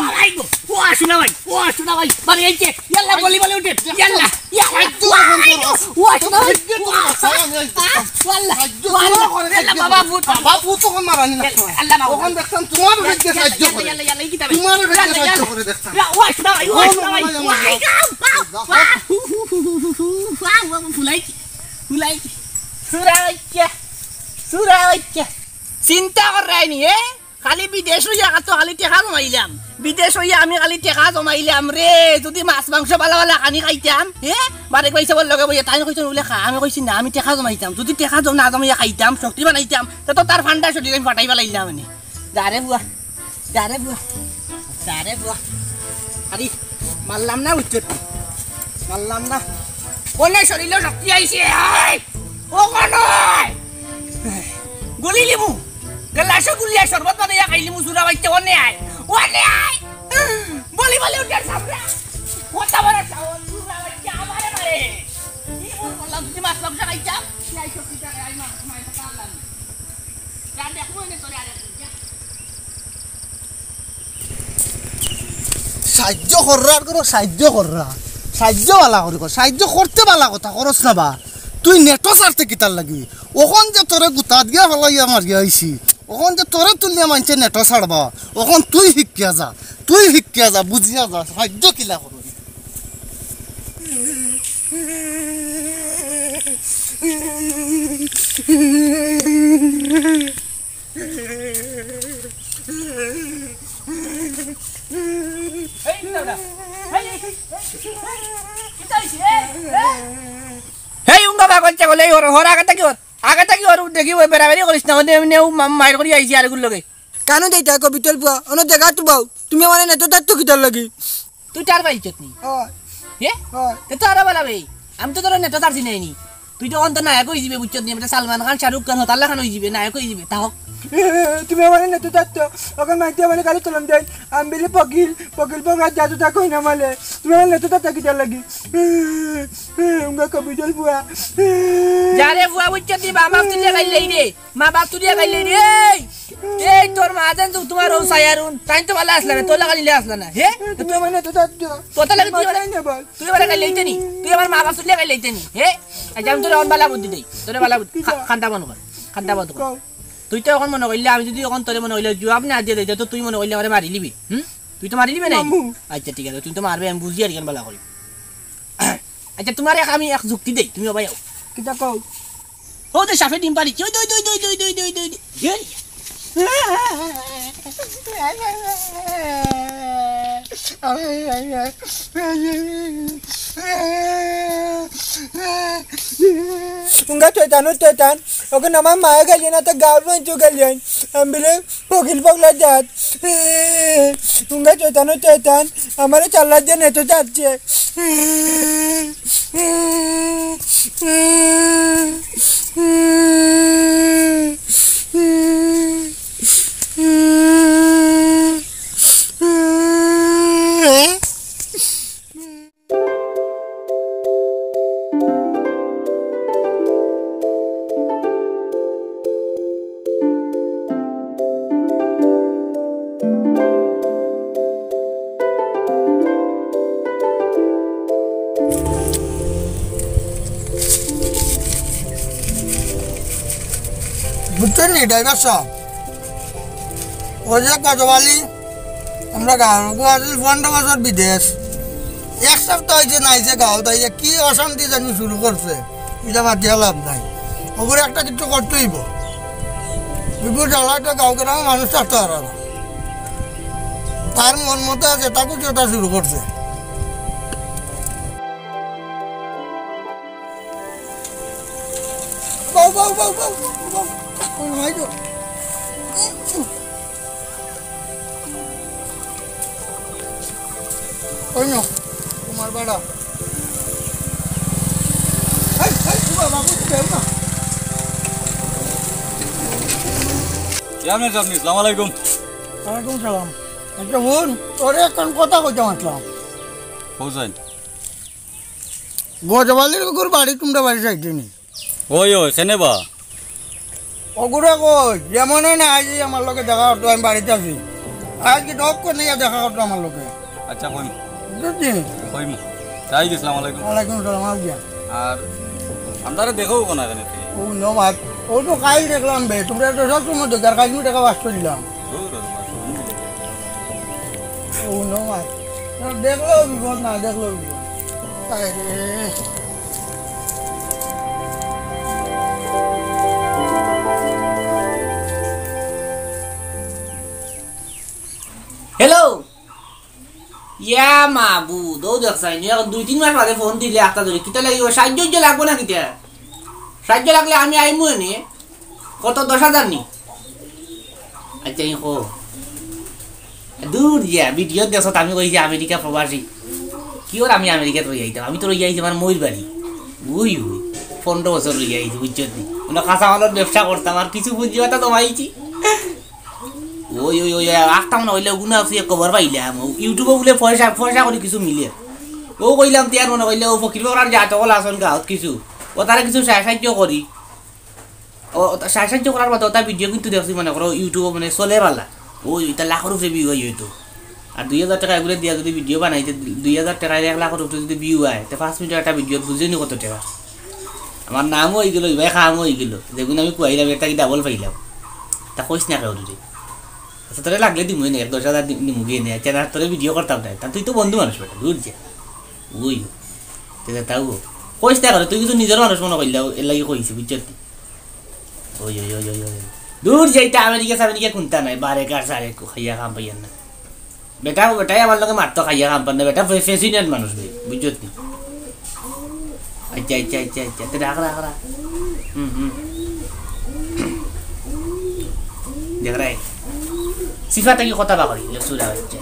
মারাই গো। ও আসু না ভাই, ও আসু না ভাই। মারি আইছে। ইয়াল্লা, বলি বলি উঠে। ইয়াল্লা, ইয়াল্লা। সাহায্য যখন করো। ও আসু না ভাই। সাহায্য যখন করো। আল্লাহ, সাহায্য আল্লাহ, তোমরা করে আল্লাহ, সাহায্য বাবা, করো। ভূত। বাবা, ভূত তখন মারানি না। আল্লাহ, বাবা। তখন দেখতাম তোমার ভাগ্যে সাহায্য করে। ইয়াল্লা, ইয়াল্লা, ইয়াল্লা, কি দাবে? তোমার ভাগ্যে ইয়াল্লা, সাহায্য ইয়াল্লা। করে দেখতাম। ও আসু না ভাই, ও আসু না ভাই। ও আসু না ভাই। ফুলাইছি, ফুলাইছি। চুরা বাচ্চা, চুরা বাচ্চা। চিন্তা কররায় নি, এ? খালি বিদেশ অইয়া তো খালি টেকা জমাইলাম। বিদেশ অইয়া আমি খালি টেকা জমাইলাম রে। যুদি মাছ মাংস বালা বালা খানি খাইতাম, হে? বারে কইছে বল লগে বইয়া, তাইন কইছইন বুলে খা। আমি কইছি না, আমি টেকা জমাইতাম। যুদি টেকা জম-, না জমাইয়া খাইতাম, শক্তি বানাইতাম, তে তো তার ফান্ডা শরীর আমি ফাটাই ফালাইলাম মানে। যা রে বুয়া, যা রে বুয়া, যা রে বুয়া। আরে, মারলাম না, উচ্চত মারলাম না। কোনে শরীরো শক্তি আইছে? এই! ও কোন? গুলি লিমু। গ্লাসো গুলিয়া শরবত বানাইয়া খাই লিমু, চুরা বাচ্চা, অনে আয়। অনে আয়। বলি বলি উঠে সামনে। কত বড় সাহস, চুরা বাচ্চা, আমারে মারে। কি বল বললাম, তুই মাছ মাংস খাইছা? কি আইছো, কি টাকা, আই মাছ, মাছ, মাছ, আল্লাহ। যা দেখবো এনে তোরে আরেকদিন, যা। সাহায্য কররা আর করো, সাহায্য কররা। সাহায্য বালা করি কর, সাহায্য করতে বালা কথা, করস না বা? তুই নেটো ছাড়তে কিতার লাগি? অখন যে তোরে গুতা দিয়া ফালাইয়া মারিয়া আইছি, অখন যে তোরে তুলিয়া মানষে নেটো ছাড়বা, অখন তুই শিখিয়া যা, তুই শিখিয়া যা, বুঝিয়া যা, সাহায্য কিলা করো। এই, কিতা ওটা? এই, এই, এই, এই, কিতা হইছে? এই, এই। এই, উঙ্গা বাগন ছাগল, এই হর, হর, আগে থাকি হর। আগে থাকি হর, দেখি, ওই বেড়াবেড়ি করিস না, ওনে এমনে ও মা-, মাইর করি আইছি আরেকগুর লগে। কানো দেইতা কবিতল বুয়া, অনো দেখা তো বাউ, তুমি আমারে নেটো তার তো কিতার লাগি? তুই টার পাইছত নি? অয়। হে? অয়। তে তো আরো বালা বে। আমি তো তোর নেটো তার চিনাই নি। তুই তো অন্ত নায়ক অই যিবে, বুঝছত নি? এটা সালমান খান, শাহরুখ খান, হতাল্লা খান অই যিবে, নায়ক অই যিবে, তা হোক। তুমি আমারে নেটো তার তো, অখন মাইতে আমারে গালি তলম দেন। আমি বলি পকিল, পকিল পকড়া জাদু তা কই না মালে। তুমি আমারে নেটো তার তো কিতার লাগি? উঙ্গা কবিতল বুয়া। যা রে বুয়া, বুঝছত নি? বাবা তুই গাইলে রে। মা বাপ তুলিয়া গাইলে রে, এই, এই তোর মা যেন তো তোমার ও সায়ারুন, তাই তো বালা আসলা না, তোলা গালিলে আসলা না, হে? তুমি আমারে নেটো তার তো। তোতা লাগে তুই মাথায় না বল। তুই আমারে গাইলে ইতে নি, তুই আমার মা বাপ তুলিয়া গাইলে ইতে নি, হে? আচ্ছা, আমি তোরে অখন বালা বুদ্ধি দেই, তোরে বালা বুদ্ধি, কিতা? খা-, খান্দা বন্ধ কর, খান্দা বন্ধ কর। কও। তুই তো অখন মনে করলে, আমি যদি অখন তোরে মনে করলে, জুয়াব না দিয়ে দেই, তো তুই মনে করলে আমারে মারি লিবি, হুম? তুই তো মারি লিবি না? মামু। আচ্ছা, ঠিক আছে, তুই তো মারবে, আমি বুঝি আর কেন বালা করি। আচ্ছা, তোমারে এক, আমি এক যুক্তি দেই, তুমি অবাক অও। কিতা কও? ও যে সাপে ডিম পাড়িছে, ওই, ওই, ওই। উঙ্গা শয়তান, ও শয়তান। ওকে আমার মায়ে গালিয়ে না, তো গাঁর বইন তো গালিয়ে। আমি বলে, পকিল পকলা জাত। উঙ্গা শয়তান, ও শয়তান। আমারে চাল্লা দিয়ে নেটো যাচ্ছে। বুঝছইন নি ড্রাইভার সাব? ওই যে গজব আলী, আমরা গাঁওর গু আছিল পনেরো বছর বিদেশ, এক সপ্তাহ অইছে নাইছে গাঁওত আইয়া কি অশান্তি জানি শুরু করছে, ইটা মাতিয়া লাভ নাই। ওগুরে একটা কিছু করতে অইবো। বিপুল জ্বালায় তো গাঁও গ্রামে মানুষ থাকতে পারে না। তার মন মতো আছে, তা কিছু ওটা শুরু করছে। বাউ, বাউ, বাউ, বাউ, বাউ। ওই মাই গো। ওই না, তোমার বাড়া। এই, এই, তোমার বাবু তো দেও না। চেয়ারম্যান সাহেব, আসসালামু আলাইকুম। ওয়ালাইকুম সালাম। আচ্ছা হুন, তোরে একখান কথা কইতাম আসলাম। হোসেন। গজব আলীর ওগুর বাড়ি তোমরা বাড়ি যাইতে নি? ওই, ওই, কেনে বা? ওগুরে কই, যেমনে না আইজ আমার লগে দেখা করতো, আমি বাড়িত আছি। আইজ কি নক করে নিয়া দেখা করতো আমার লগে। আচ্ছা, কইমু। বুঝছস নি? কইমু। তাই গেছিলাম, ওয়ালাইকুম। ওয়ালাইকুম সালাম, আও গিয়া। আর আমরারে দেখো কোন আগে নাকি? ও নো মাত, ও তো কাইল দেখলাম বে, তোমরা তো সব সময় দেখো, আর কাইল দেখা বাস করিলাম। দূর, দূর, দূর। ও নো মাত, দেখলেও বিপদ, না দেখলেও বিপদ। আরে। হ্যালো। ইয়া মাবুদ, ও দেখছাই নি, এখন দুই তিন মাস বাদে ফোন দিলে একটা ধরে। কিতা লাগি? ও সাহায্য উজ্য লাগবো না কিতা? সাহায্য লাগলে আমি আইমু এনে। কত, দশ হাজার নি? আচ্ছা, ই কো। দূর যা, ভিডিও দেখছত, আমি কইছি আমেরিকা প্রবাসী। কি ওর আমি আমেরিকাত রই আইতাম? আমি তো রই আইছি আমার মইর বাড়ি। উই, উই, পনেরো বছর রই আইছি, বুঝছত নি? মানে কাঁচা মালর ব্যবসা করতাম, আর কিছু পুঁজি পাতা জমাইছি। ওই, ওই, ওই, ওই, আখতাম না অইলে ওগুন আছে, খবর পাইলাম। ও YouTube-ও বুলে পয়সা, পয়সা করি কিছু মিলে। ও কইলাম, তে আর মনে কইলে ও ফকির ফকরার যা তকল আছইন গাঁওত কিছু। ও তারা কিছু সাহায্য করি। ও, ও তা সাহায্য করার মতো ওটা ভিডিও কিন্তু দেখছি, মনে করো, YouTube-ও মানে চলে বালা। ওই, ওইটা লাখর উপরে view অয় হয়তো। আর দুই হাজার টেকা এগুলো দিয়া যদি ভিডিও বানাইতে, দুই হাজার টেকায় এক লাখর উপরে যদি view অয়, তে পাঁচ মিনিটর একটা ভিডিও বুঝছইন নি কত টেকা? আমার নামও অইগেলো, ইবায় কামও অইগেলো। যেগুন আমি কুয়াইলাম, এটা কি ডাবল পাইলাম? তা কইস না কেউরে। আচ্ছা, তোরে লাগলে দিমু এনে, এক দশ হাজার দি-, দিমু গিয়া এনে। আচ্ছা, না, তোরে ভিডিও করতাম না। তা তুই তো বন্ধু মানুষ বেটা, দূর যা। ওই, তে যা তাও। কইস না কেউরে, তুই কিন্তু নিজর মানুষ মনে করিলা, এর লাগি কইছি, বুঝছত নি? ওই, ওই, ওই, ওই, ওই। দূর যাইতা, আমেরিকা সামেরিকা কুন্তা নাই, বারে কার সারে কো-, খাইয়া কাম পাইয়ার না। বেটা, বেটায় আমার লগে মারতো খাইয়া কাম পার না, বেটা ফে-, ফেসিনেট মানুষ বে, বুঝছত নি? আচ্ছা, আচ্ছা, আচ্ছা, আচ্ছা, তে রাখ, রাখ, রাখ। হুম, হুম। দেখ রে, সিফাতে কি কথা বাকরি, লে সুরা হচ্ছে।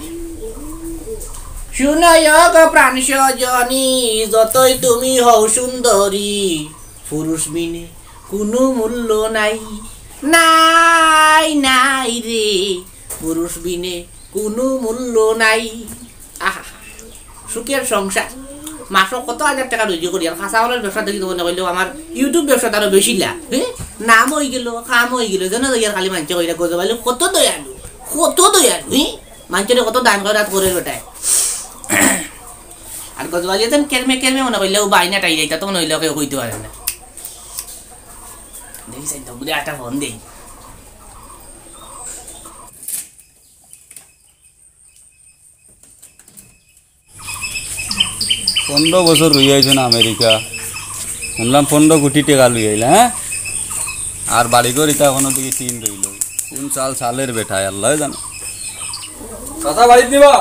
শুনো গো প্রাণ সজনী, যতই তুমি হও সুন্দরী, পুরুষ বিনে কোনো মূল্য নাই, নাই, নাই রে, পুরুষ বিনে কোনো মূল্য নাই। আহা, সুখের সংসার। মাসো কত হাজার টেকা রুজি করি, আর কাঁচা মালর ব্যবসা দেখি তো মনে কইলেও আমার YouTube ব্যবসাত আরো বেশি লাভ। হ্যাঁ, নাম অইগেলো, কাম অইগেলো, যেন যাইয়ার খালি মানষে কইরা গজব আলী কত দয়ালু, কত দয়ালু। হ্যাঁ, মানষরে কত দান খয়রাত করের বেটায়। আর গজব আলী যেন কেরমে কেরমে মনে কইলেও বাইনা টাই যাইতা তো মনে কইলেও কেউ কইতে পারে না। দেখি সাইন তো বুঝে একটা ফোন দেই। পনেরো বছর রই আইছো না আমেরিকা, শুনলাম পনেরো কোটি টেকা লই আইলা, হ্যাঁ? আর বাড়ি ঘর ইতা এখনো দেখি টিন রইল। কোন চাল চালের বেটা, আল্লাহ জানে। চাচা বাড়িত নিবা?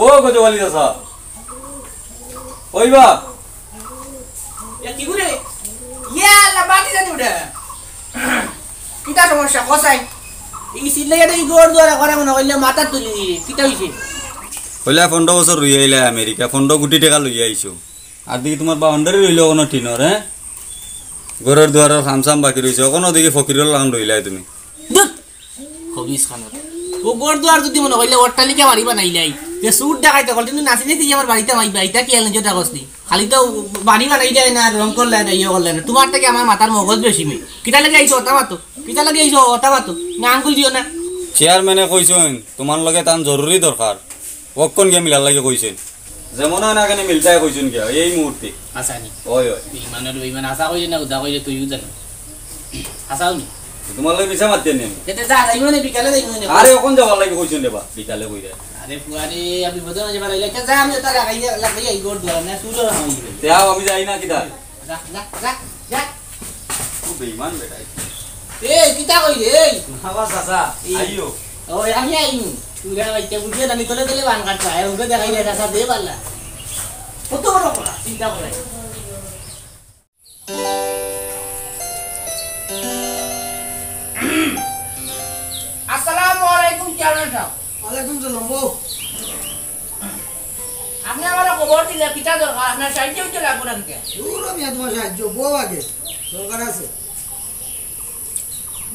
ও গজব আলী চাচা, ওই বা। এ কি করে? ইয়া আল্লাহ, বাতি জানি উঠে। কিতা সমস্যা, কসাই? এই সিল্লাইয়া তো এই ঘর দুয়ার করে মনে কইলে মাথা তুলি দিলি। কিতা হইছে? কইলা পনেরো বছর রই আইলা আমেরিকা, পনেরো কোটি টেকা লইয়া আইছো। আর দেখি তোমার বাউন্ডারি রইল কোনো টিনর, হ্যাঁ? ঘরর দুয়ারর খামসাম বাকি রইছে, অখনো দেখি ফকিরর লাখান রইলাই তুমি। ধুৎ! খবিস খানোর। ও ঘর দুয়ার যদি মনে কইলে অট্টালিকা বাড়ি বানাইলাই, যে সুর ডাকাইতে কল, কিন্তু নাচি নাচি আমার বাড়িতে আমার বাড়িটা কি আনলে যেটা কসনি? খালি তো বাড়ি বানাইলাই না, রং করলাই না, ইয়ে করলাই না। তোমার থেকে আমার মাথার মগজ বেশি মি। কিতা লাগি আইছো, অতা মাতো? কিতা লাগি আইছো, অতা মাতো? না আঙ্গুল দিও না। চেয়ারম্যানে কইছইন, তোমার লগে তান জরুরি দরকার। অখন গিয়া মিলার লাগি কইছইন। যেমন হয় না কেন মিলতাই কইছইন গিয়া, এই মুহূর্তে। আচ্ছা নি। ওই, ওই। বেইমানের বেইমান, আশা কইলে না, উদা কইলে তুইও জানো। হাছাউ নি? তুমার লগে মিছা মাতরাম নি আমি? তে যা, যাইমু নে, বিকালে যাইমু নে। আরে, অখন যাওয়ার লাগি কইছইন রে বা, বিকালে কইরা। আরে ফুয়া রে, আমি বিপদর মাঝে ফালাইলা। তে যা, আমি তো লাগাই, লাগাই আই ঘর দুয়ার না, তুই তো আমি। তে আও, আমি যাই না কিতা? যা, যা, যা, যা। ও বেইমান বেটা। এ, কিতা কই রে, এই? বাবা চাচা, এই। আইও। ও, আমি আইমু। তুই যা, বাইতে বুঝিয়ে জানি, তোলে তোলে বান কাটতা। এ, ওকে দেখাই দে, চাচা, দে বালা। কত বড় বড়, চিন্তা করে। আসসালামু আলাইকুম, চেয়ারম্যান সাব। ওয়ালাইকুম সালাম, বউ। আপনে আমারে খবর দিলা, কিতা দরকার? আপনার সাহায্য অইতো লাগবো না কিতা? দুরো মিয়া, তুমার সাহায্য, বউ আগে, দরকার আছে।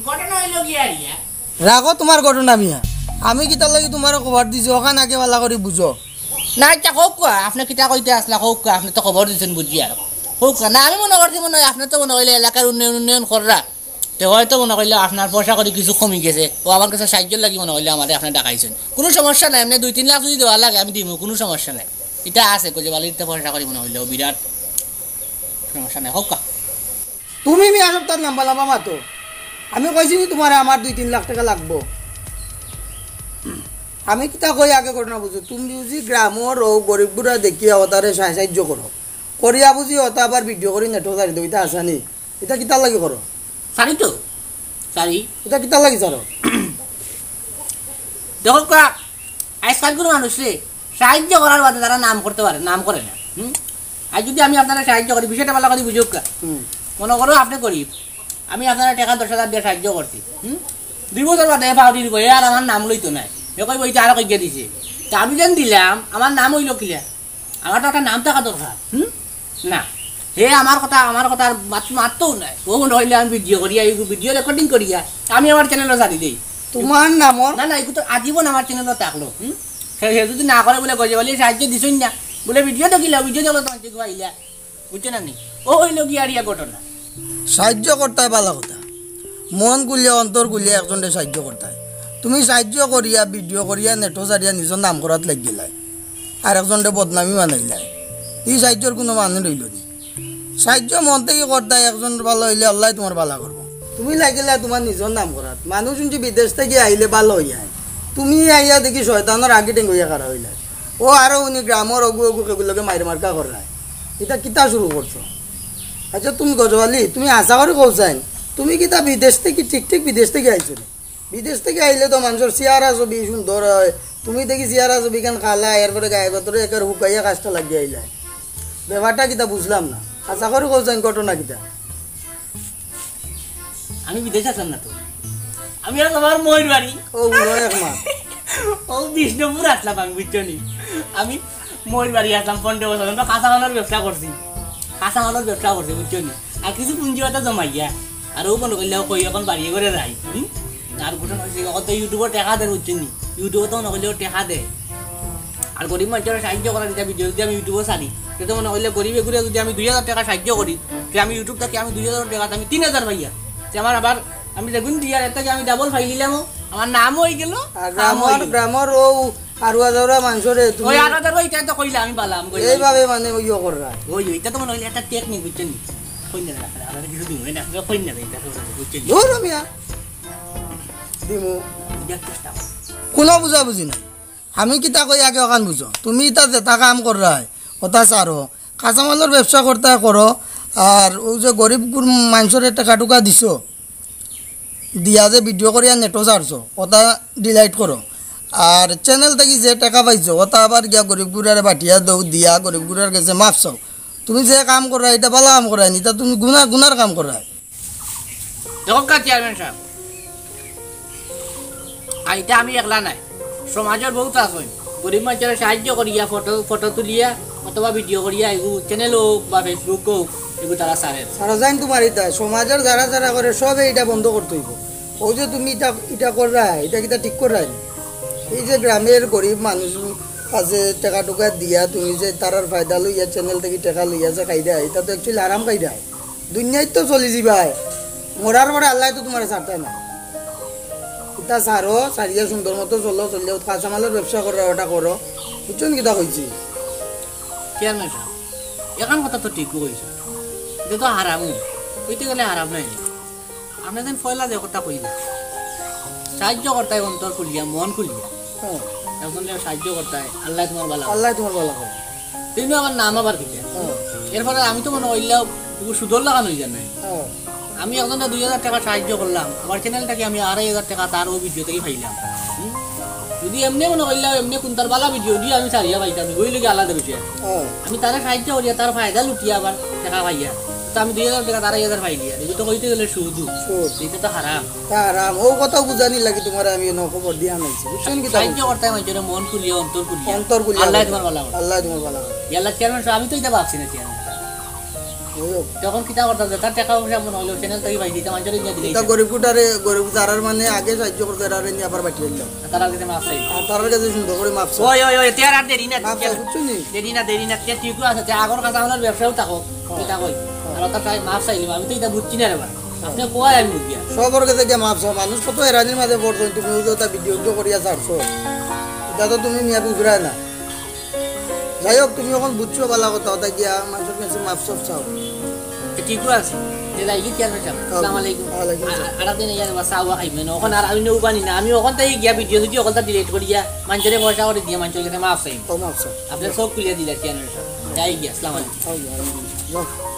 ঘটনা অইলো গিয়া রিয়া। রাখো তুমার ঘটনা মিয়া, আমি কিতার লাগি তুমারে খবর দিছি, অখান আগে বালা করি বুঝো। না, আইচ্ছা, কউক্কা, আপনে কিতা কইতা আছলা, কউক্কা, আপনে তো খবর দিছইন বুঝিয়া। কউক্কা, না, আমি মনো করছি মনো অয়, আপনে তো মনো অইলে এলাকার উন্নয়ন, উন্নয়ন কররা। তে অয়তো মনো করলে আপনার পয়সা কড়ি কিছু কমি গেছে, ও আমার গেছে সাহায্যর লাগি মনো করলে আমারে আপনে ডাকাইছইন। কুনু সমস্যা নাই, এমনে দুই তিন লাখ যুদি দেওয়া লাগে আমি দিমু, কুনু সমস্যা নাই। ইটা আছে, গজব আলীর তো পয়সা কড়ি মনো করলে ও বিরাট সমস্যা নাই, কউক্কা। তুমি মিয়া সবতাত লাম্বা লাম্বা মাতো। আমি কইছি নি তুমারে আমার দুই তিন লাখ টেকা লাগবো? আমি কিতা কই আগে ঘটনা বুঝো। তুমি বুঝি গ্রামর অউ গরিব গুড়া দেখিয়া অতারে সাহায্য করো। করিয়া বুঝি অতা আবার ভিডিও করি নেটো ছাড়ি দেও, ইতা আছানি? ইতা কিতার লাগি করো? ছাড়ি তো, ছাড়ি। ইতা কিতার লাগি ছাড়ো? দেখউক্কা, আইজকালকুর মানুষরে সাহায্য করার বাদে তারা নাম করতে পারে, নাম করে না। হুম? আর যুদি আমি আপনারে সাহায্য করি, বিষয়টা বালা করি বুঝউক্কা। হুম। মনো করো আপনে গরিব, আমি আপনারে টেকা দশ হাজার দিয়া সাহায্য করছি। হুম? দুই বছর বাদে পাউরি দিবো, এ আর আমার নাম লইতো নায়। হে কইবো, "ইটা আরো কইয়া দিছে।" তে আমি যেন দিলাম, আমার নাম অইলো কিলা? আমার তো একটা নাম থাকা দরকার। হুম? না। হে আমার কথা, আমার কথা আর মাত-, মাততোউ নায়। ও মনো করলে আমি ভিডিও করিয়া, এই ভিডিও রেকর্ডিং করিয়া, আমি আমার চ্যানেলো ছাড়ি দেই। তুমার নামর? না, না, ইগু তো আজীবন আমার চ্যানেলো থাকলো। হুম? হে, হে যুদি না করে বুলে গজব আলীয়ে সাহায্য দিছইন না, বুলে ভিডিও দেখিলাও, ভিডিও দেখলো তো আনতে গুয়াইলা। বুঝছো না নি? ও অইলো গিয়া আর ইয়া ঘটনা। সাহায্য করতায় বালা কথা। মন খুলিয়া, অন্তর খুলিয়া একজনরে সাহায্য করতায়। তুমি সাহায্য করিয়া, ভিডিও করিয়া, নেটো ছাড়িয়া নিজর নাম করাত লাগিলায়। আর একজনরে বদনামি বানাইলায়। ই সাহায্যর কুনু মানে রইলো নি। সাহায্য মন থাকি করতায়, একজন বালা অইলে আল্লায় তুমার বালা করবো। তুমি লাগিলায় তুমার নিজর নাম করাত। মানুষ হুনছি বিদেশ থাকি আইলে বালা অইযায়। তুমি আইয়া দেখি শয়তানর আগে টেঙ্গইয়া খাড়া অইলায়। ও আরো উনি গ্রামর অগু অগু কেগুর লগে মাইর মার্কা কররায়। ইতা কিতা শুরু করছো? আইচ্ছা, তুমি গজব আলী, তুমি হাছা করি কও চাইন, তুমি কিতা বিদেশ থাকি, ঠিক ঠিক বিদেশ থাকি আইছো নি? বিদেশ থাকি আইলে তো মানষর চেহারা ছবি সুন্দর অয়, তুমি দেখি চেহারা ছবিখান কালা, এরপরে গায়ে গতরে একের হুকাইয়া কাজটা লাগিয়া আইলায়। ব্যাপারটা কিতা বুঝলাম না, হাছা করি কও চাইন ঘটনা কিতা? আমি বিদেশ আছলাম না তো, আমি আছলাম আমার ময়ূর বাড়ি। ও, হুনো এক মাত। ও বিষ্ণুপুর আছলাম আমি, বুঝছো নি? আমি ময়ূর বাড়ি আছলাম পনেরো বছর, আমরা কাঁচামালর ব্যবসা করছি, কাঁচামালর ব্যবসা করছি, বুঝছো নি? আর কিছু পুঞ্জি পাতা জমাইয়া, আর ও মনো করলে ও কই অখন বাড়ি করে যাই, হুম? আর ঘটনা অইছে, অখন তো YouTube-ও টেকা দেয়, বুঝছো নি? YouTube-ও তো মনো করলে ও টেকা দেয়। আর গরিব মানষরে সাহায্য করার ইটা ভিডিও যুদি আমি YouTube-ও ছাড়ি, তে তো মনো করলে গরিব এগুরে যুদি আমি দুই হাজার টেকা সাহায্য করি, তে আমি YouTube থাকি আমি দুই হাজার টেকা, আমি তিন হাজার পাইয়া। তে আমার আবার আমি যেগুন দিয়ার, এর থাকি আমি ডাবল পাইলিলাম, আমার নামও অইগেলো, আর কামও গ্রামর, অইগেলো। গ্রামর ও আরুয়া জারুয়া মানষরে তুমি ওই আরুয়া জারুয়া ইটাই তো কইলা আমি বালা, আমি কইলাম। এইভাবে মানে ইয়ে কররা। ওই, ওইটা তো মনো করলে একটা টেকনিক, বুঝছো নি? কই না, না, না, না, কিছু দিন, না, কই না, না, এটা তো বুঝছো নি? ধরো মিয়া। দিমু। দেখ চেষ্টা কর। কুনু বুঝাবুঝি নাই। আমি কিতা কই আগে অখান বুঝো। তুমি ইতা যেতা কাম কররায়, অতা ছাড়ো। কাঁচামালর ব্যবসা করতায় করো, আর অউ যে গরিব গুর-, মানষরে টেকা টুকা দিছো, দিয়া যে ভিডিও করিয়া নেটো ছাড়ছো, অতা delete করো। আর channel থাকি যে টেকা পাইছো, অতা আবার গিয়া গরিব গুরারে বাটিয়া দেও, দিয়া গরিব গুরার গেছে মাফ চাও। তুমি যে কাম কররায়, ইটা বালা কাম কররায় নি, ইটা তুমি গুনা-, গুনার কাম কররায়। দেখউক্কা চেয়ারম্যান সাব, আর ইটা আমি একলা নায়, সমাজর বউত আছইন, গরিব মানষরে সাহায্য করিয়া, ফটো, ফটো তুলিয়া অথবা ভিডিও করিয়া, এগু channel অউক বা Facebook অউক, এগু তারা ছাড়ের। ছাড়া যাইন তুমার ইতা, সমাজর যারা যারা করে সবে ইটা বন্ধ করতে অইবো। অউ যে তুমি ইটা, ইটা কররায়, ইটা কিতা ঠিক কররায় নি? এই যে গ্রামর গরিব মানুষ আছে, টেকা টুকা দিয়া তুমি যে তারার ফায়দা লইয়া channel থাকি টেকা লইয়া যে খাইরায়, ইটা তো actually হারাম খাইরায়। দুনিয়াত তো চলি যিবায়, মরার পরে আল্লায় তো তুমারে ছাড়তা না। ইতা ছাড়ো, ছাড়িয়া সুন্দর মতো চলো, চলিয়া কাঁচামালর ব্যবসা করো, ওটা করো। বুঝছো নি কিতা কইছি? চেয়ারম্যান সাব, এখান কথা তো ঠিক কইছো, ইটা তো হারামউ, কইতে গেলে হারাম নায়। আপনে যেন পয়লা যে কথা কইলা, সাহায্য করতায় অন্তর খুলিয়া, মন খুলিয়া। হ্যাঁ। একজনরে সাহায্য করতায়, আল্লায় তুমার ভালা করবা। আল্লায় তুমার ভালা করবা। তুমিও আবার নাম আবার কিতা? হ্যাঁ। এরপরে আমি তো মনে করিলাম, তুমি সুদর লাগান অইযার নায়। হ্যাঁ। আমি একজনরে দুই হাজার টেকা সাহায্য করলাম, আমার channel থাকি আমি আড়াই হাজার টেকা তার অউ video থাকি পাইলাম। হুম? যদি এমনে মনে করিলাম, এমনে কুনটার ভালা video দিয়া আমি ছাড়িয়া পাইতাম, অউ লাগি আলাদা বিষয়। হ্যাঁ। আমি তারে সাহায্য করিয়া, তার ফায়দা লুটিয়া আবার টেকা পাইয়া, তো আমি দুই হাজার টেকা আড়াই হাজার পাইলিয়ার, ইগু তো কইতে গেলে সুদ। সুদ। ইটা তো হারাম। তা হারাম। অউ কথা বুঝানির লাগি তুমারে আমি অনো খবর দিয়া আনাইছি। বুঝছো নি কিতা? সাহায্য করতায় মানষরে মন খুলিয়া, অন্তর খুলিয়া। অন্তর খুলিয়া। আল্লায় তুমার ভালা করবা। আল্লায় তুমার ভালা করবা। ইয়াল্লা চেয়ারম্যান সাব, আমি তো ইটা ভাবছি না চেয়ারম্যান সাব। অই হোক। তখন কিতা করতাম যে তার টেকা পয়সা মনে অইলো channel থাকি পাইছি, ইটা মানষরে দিয়া দিলে ইটা ইটা। গরিব গুটারে, গরিব যারার মানে আগে সাহায্য করছে, এরারে নিয়া আবার বাকি অইলো। তারার গেছে মাফ চাই। আর তারার গেছে সুন্দর করি মাফ চাই। ওই, ওই, ওই, তে আর দেরি না, মাফ চাই, বুঝছো নি? দেরি না, দেরি না, তে ঠিকউ আছে, তে আগর কাঁচা মালর ব্যবসাও থাকো, হ্যাঁ। কিতা কই? হ্যাঁ। আর অতার তাই মাফ চাইলিবা, আমি তো ইটা বুঝছি না রে বা। হ্যাঁ। আপনে কওয়ায় আমি বুঝিয়া। সবর গেছে গিয়া মাফ চাও, মানুষ কত হেরানির মাঝে পড়ছো, তুমি অউ যে অতা video করিয়া ছাড়ছো, ইটা তো তুমি নিয়া বুঝরায় না। যাই হোক, তুমি অখন বুঝছো ভালা কথা, অতা গিয়া মানষর গেছে মাফ চাও। তে ঠিকউ আছে। তে যাই কি, চেয়ারম্যান সাব? আসসালামু আলাইকুম। ওয়ালাইকুম আসসালাম। আ-, আ-, আরাদিন ইয়ার বাসা আওয়া খাইবে না। অখন আর আমি নৌ বানি না। আমি অখন তাই গিয়া video যদি অকলতা delete করিয়া, মানষরে পয়সা করি দিয়া, মানষর গেছে মাফ চাই। ও, মাফ চাও। আপনে চউখ খুলিয়া দিলা, চেয়ারম্যান সাব। যাই গিয়া, আসসালামু আলাইকুম। যাও, যাও, যাও।